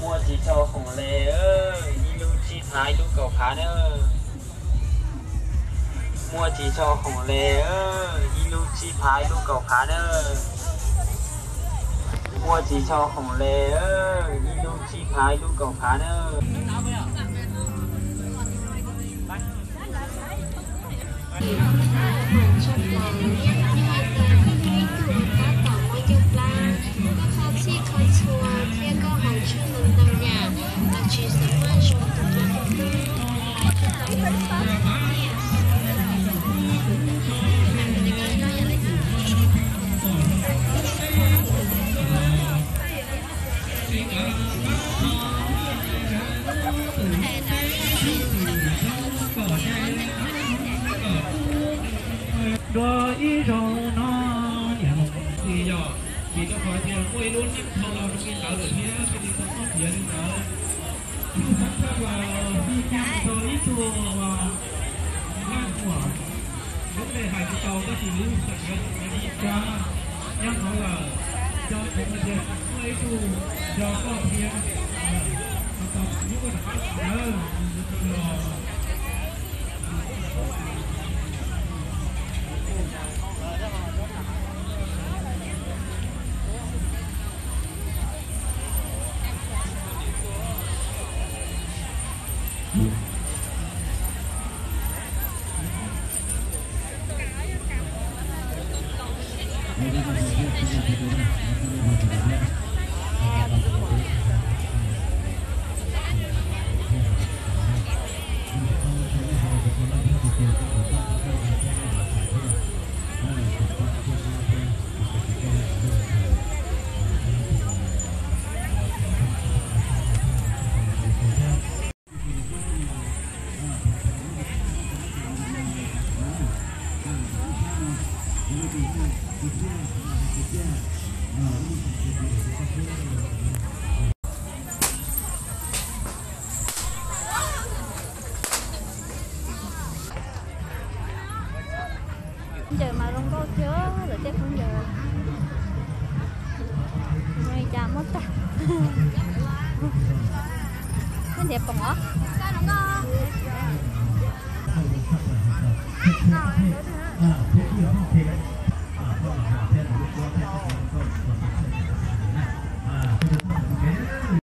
Muaj tsis tshau khoom le, ib lub tsib phav ib lub kaum phav nawb. Muaj tsis tshau khoom le, ib lub tsib phav ib lub kaum phav nawb. Muaj tsis tshau khoom le, ib lub tsib phav ib lub kaum phav nawb. Koj kho txhij kho txhua thiab koj haus tshuaj ntau ntau yam, los tsis xav muaj zoo tus koj. Dua ib zaug no niam los txiv yog, vim rau qhov tias muaj ib lub neej dhau los rau li ntawd lawm thiab, thiaj li tau txob tiav li ntawd. Kuv xav txog los tau ib tug uas laj uas lub npe hais tsis tau tab sis lub xeem Nplog ib rab nyob hauv lawm, cov kuv tias muaj ib tug cov koj thiab, tau lub koj rov qab los. Khaub ncaws mas zoo nkauj thiab lawm tej khaub ncaws. Ua li cas muab tag. Koj ntiav poom os.